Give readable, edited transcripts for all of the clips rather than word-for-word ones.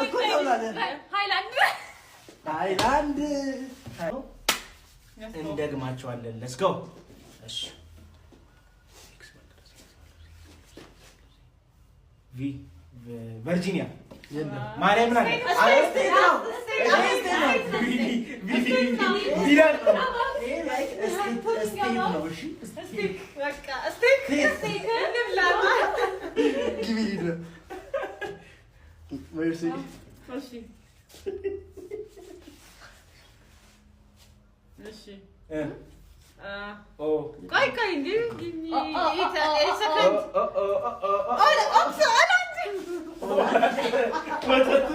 እኮ ተብሏል። ሃይላንድ። ታይላንድ። እንደግማቸዋለን። Let's go። እሺ፣ V፣ ቨርጂኒያ። ማርያምን አለ። State ነው። State ነው። ቪላን። ይሄ like state ነው። እሺ። Steak፣ በቃ steak እንብላ። ግቢ ሊድ ነው። መርሲ። እሺ። ኦ። ቆይ ቆይ፣ እንዴ፣ give me 8 second። ኦ ኦ ኦ ኦ። ሆላንድ። ወተቱ።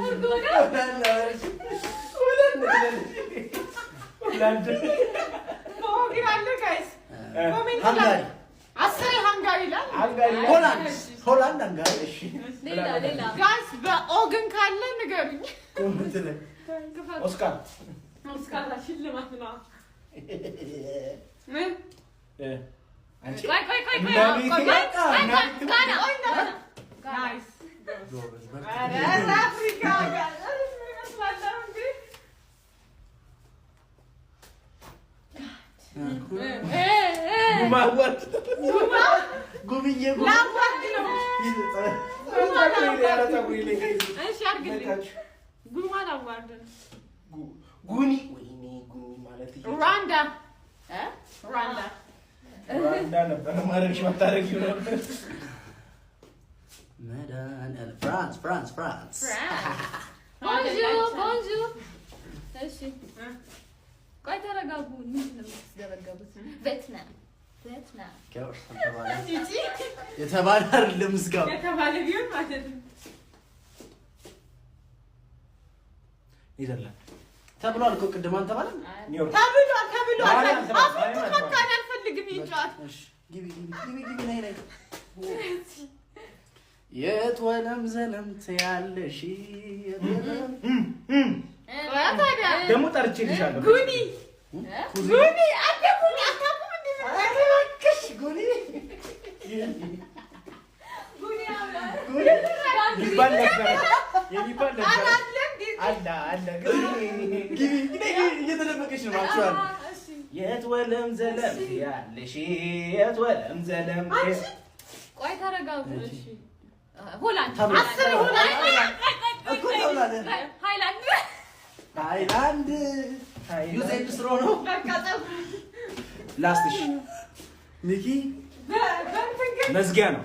እርጎ ነው። ሆላንድ። ግን አለ guys፣ comment ላይ። ሃንጋሪ። አስሬ ሃንጋሪ ይላል። ሃንጋሪ። ሆላንድ፣ ሆላንድ፣ ሃንጋሪ። እሺ። ሌላ ሌላ። Guys፣ በ O ግን ካለ ንገሩኝ። Comment ላይ። ኦስካር። ኦስካር ሽልማት ነው። ምን? አንቺ። ቆይ ቆይ ቆይ ቆይ። እናቤቴ። ቆይ ቆይ፣ ጋና። Nice። ኧረ አፍሪካ ጋር ምን ይመስላል እንዴ? ጉማ award። ጉብዬ። ለ award ነው። እሺ አድርግልኝ። ጉማ ለ award ነው። ጉኒ፣ ወይኔ ጉኒ ማለት ሩዋንዳ፣ ሩዋንዳ። ሩዋንዳ ነበረ ማድረግሽ፣ ባታረጊው ነበር። መድኃኒዓለም፣ ፍራንስ፣ ፍራንስ፣ ፍራንስ። Bonjour, bonjour። እሺ ቆይ ተረጋጉ። ምንድን ነው የምትስገበገቡት? ቬትናም፣ ቬትናም። የተባለ አይደለም እስካሁን። የተባለ ቢሆን ማለት ነው። ኔዘርላንድ። ተብሏል እኮ ቅድም፣ አልተባለም? ኒውዮርክ። ተብሏል፣ ተብሏል። ማርያም ተብሏል። አፍሪካ በቃ እኔ አልፈልግም ይሄን ጨዋታ። እሺ፣ ግቢ ግቢ ግቢ ግቢ፣ ነይ ነይ። የት ወለም ዘለም ትያለሽ? የት ወለም ቆያ ታዲያ። ደግሞ ጠርቼልሻለሁ። ጉኒ፣ ጉኒ፣ አንተ ጉኒ አታውቁም እንዴ? እባክሽ ጉኒ። ጉኒ ያምራል። የሚባል ነበረ፣ የሚባል ነበረ። ኧረ አለ እንዴ? አለ አለ ግን ግቢ ግቢ፣ እየተደበቀች ነው actually። እሺ። የት ወለም ዘለም ያለሽ፣ የት ወለም ዘለም። ቆይ ተረጋጉ። እሺ ሆላንድ። ተብሏል። አስር ይሆናል። እኮ ተብሏል። ሃይላንድ። ታይላንድ use and throw ነው። በቃ ጠብ Last ሽ። ሚኪ። በእንትን ግን መዝጊያ ነው።